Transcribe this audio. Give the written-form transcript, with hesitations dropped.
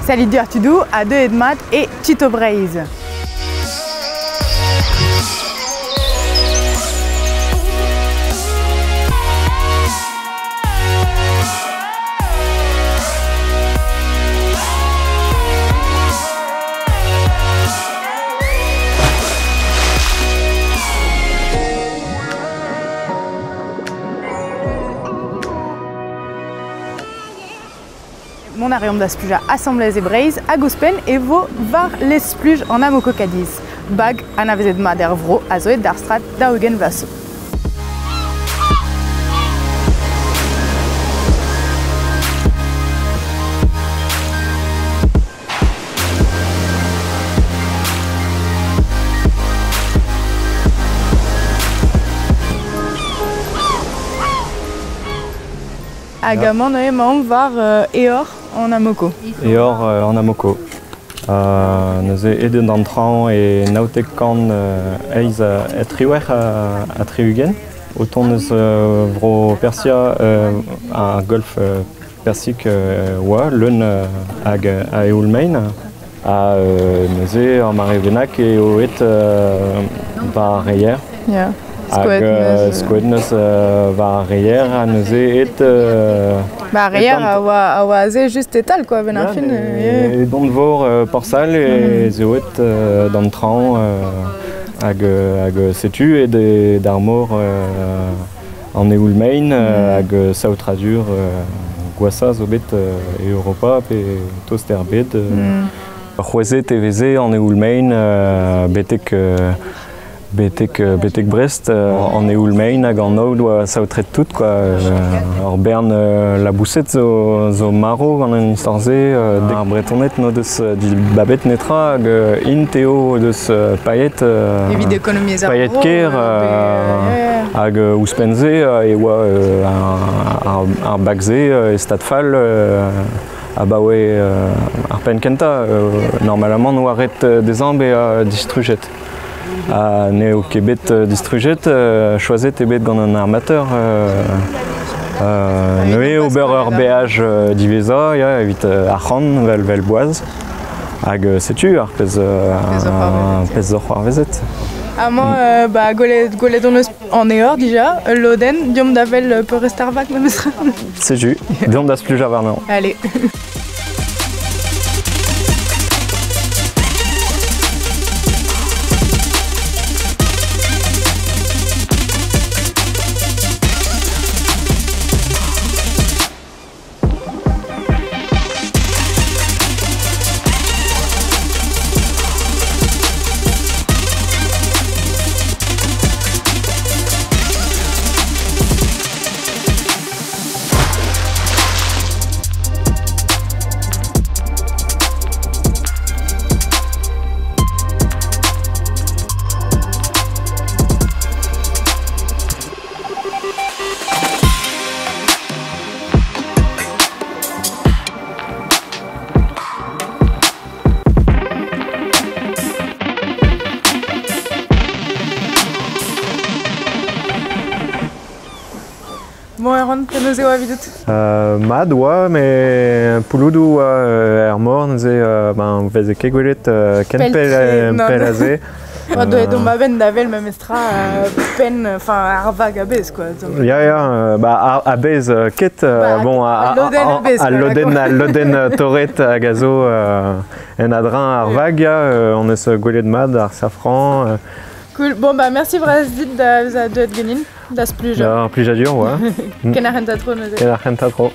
Salut deoc'h tudoù ha deuet mat e Tito Breizh. Mont a reomp da splujañ asambles e Breizh hag ouzhpenn e vo war lez-spluj an Amoco Cadiz, bag anavezet mat er vro a zo aet d'ar strad 40 vloaz zo. Hag amañ neuze emaomp war eor an Amoco. Eor an Amoco. Neuze aet eo d'an traoñ e naontek kant eizh ha triwec'h ha tri-ugent o tont eus bro Persia ar golf Persik oa leun hag a eoul-mein. Ha neuze ur mare bennak eo aet war ar reier. Ya. Hag skoet neus war ar reier ha neuze aet... Ba ar reier a oa, a oa aze just e-tal quoi, benn ar fin. E donvor Porsal ez eo aet d'an traoñ hag, hag setu aet d'ar mor An eoul-mein hag saotradur gwashañ zo bet e Europa pe tost er bed. C'hwezhet e veze an eoul-mein betek betek betek Brest. An eoul-mein hag an aod oa saotret tout quoi. Ur bern laboused zo, zo marv gant an istor-se. Ar Bretoned n'o deus dibabet netra hag int eo o deus paeet Evit ekonomiezh ar paeet vro, ker hag ouzhpenn-se e oa ar bag-se e stad fall abaoe ar penn kentañ. Normalamant oa ret dezhañ bezañ distrujet. Ha n'eo ket bet distrujet, choazet eo bet gant an armateur. Neuze ober ur beaj diwezhañ ya, evit arc'hant vel vel boaz. Hag setu ar pezh, pezh zo c'hoarvezet. Amañ, ba, gwelet, gwelet hon eus an eor dija, ul lodenn, deomp da wel peurrest ar vag memestra. Setu, deomp da splujañ warnañ. Allez. Bon, Erwan, penaos eo evidout? Mat oa, met pouloudoù oa er mor neuze ben veze ket gwelet ken pell, pell aze. Oa deuet omp a-benn da wel memestra penn, enfin ar vag a-bezh quoi. Ya ya, ba a-bezh ket, Ba, bon al lodenn a-bezh, al lodenn al lodenn torret hag a zo en a-dreñv ar vag ya, on eus gwelet mat ar safran. Cool. Bon bah merci bras dit da vezañ deuet ganin da splujañ. Ur plijadur, ouais. Ken ar c'hentañ tro neuze. Ken ar c'hentañ tro.